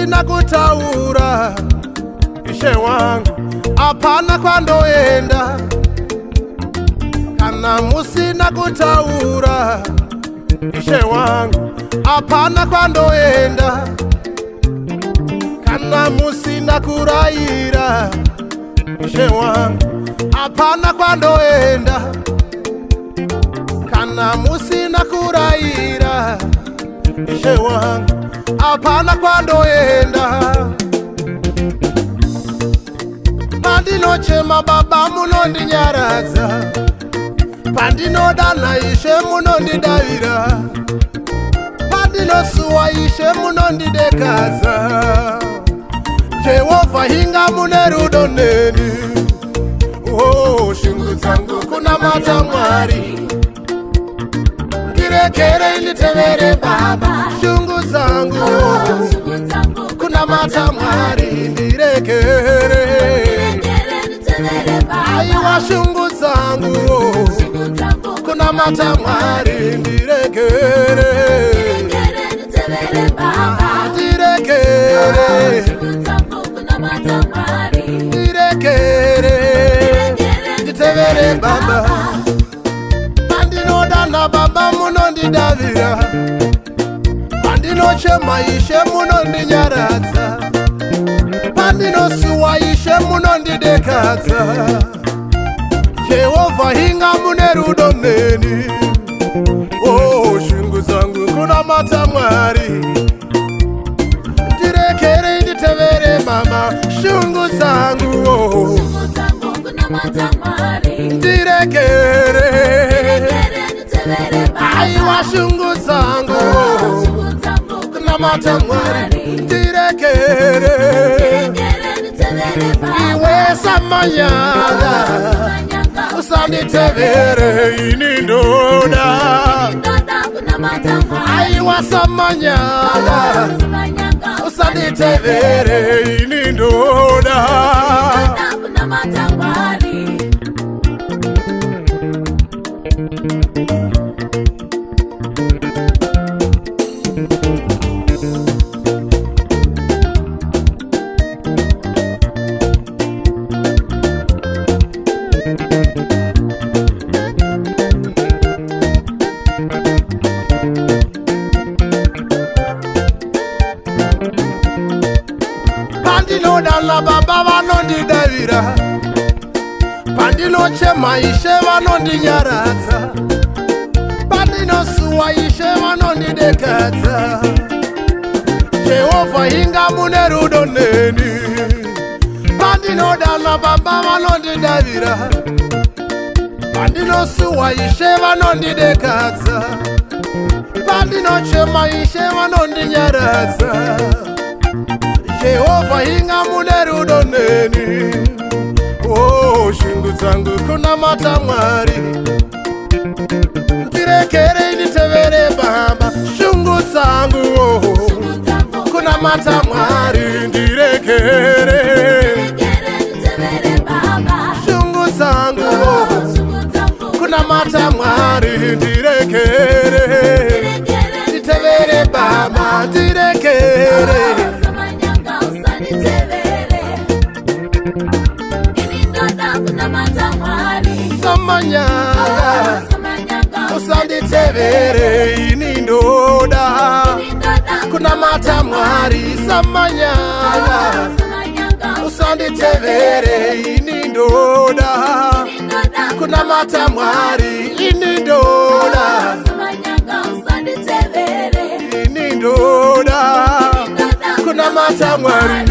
Musina kutaura, ishe wangu, hapana kwandoenda. Kana musina kutaura, ishe wangu, hapana kwandoenda. Kana musina kurayira, ishe wangu, hapana kwandoenda. Kana musina kurayira, ishe wangu, hapana kwandoenda. Pandinochema, baba, munondinyaradza. Pandinodana, ishe, munondidavira. Pandinosuwa, ishe, munondidekadza. Jehovha, inga mune rudo neni. Oh, shungu dzangu kunamata Mwari, ndiregerei nditevere baba. Shungu dzangu kunamata Mwari, ndiregere. Aiwa, shungu dzangu kunamata Mwari, ndiregere, ndiregere, ndiregere nditevere baba. Pandinodana, baba, munondidavira. Pandinochema, ishe, munondinyaradza. Pandinosuwa, ishe, munondidekadza. Jehovha, inga mune rudo neni. Oh, shungu dzangu kunamata Mwari, ndirekere nditevere mama. Shungu dzangu, oh, ndirekere. Aiwa, shungu dzangu kunamata Mwari, ndirekere. Iwe samanyanga, usanditevere, ini ndoda. Aiwa, samanyanga, usanditevere, ini ndoda. Kunamata Mwari. Pandinodana, baba, vanondidavira. Pandinochema, ishe, vanondinyaradza. Pandinosuwa, ishe, vanondidekadza. Jehovha, inga mune rudo neni. Pandinodana, baba, vanondidavira. Pandinosuwa, ishe, vanondidekadza. Pandinochema, ishe, vanondinyaradza. Jehovha, inga mune rudo neni. Oh, shungu dzangu kunamata Mwari, ndiregerei nditevere baba. Shungu dzangu, oh, kunamata Mwari, ndiregere. Shungu dzangu, oh, kunamata Mwari, ndiregere nditevere baba, ndiregere. Samanyanga, usanditevere, ini ndoda kunamata Mwari. Samanyanga, Samanyanga, usanditevere, ini ndoda ini ndoda kunamata Mwari. Samanyanga, Samanyanga, usanditevere, ini ndoda ini ndoda kunamata Mwari, ini ndoda. Samanyanga, usanditevere, Ini ndoda ndoda kunamata Mwari.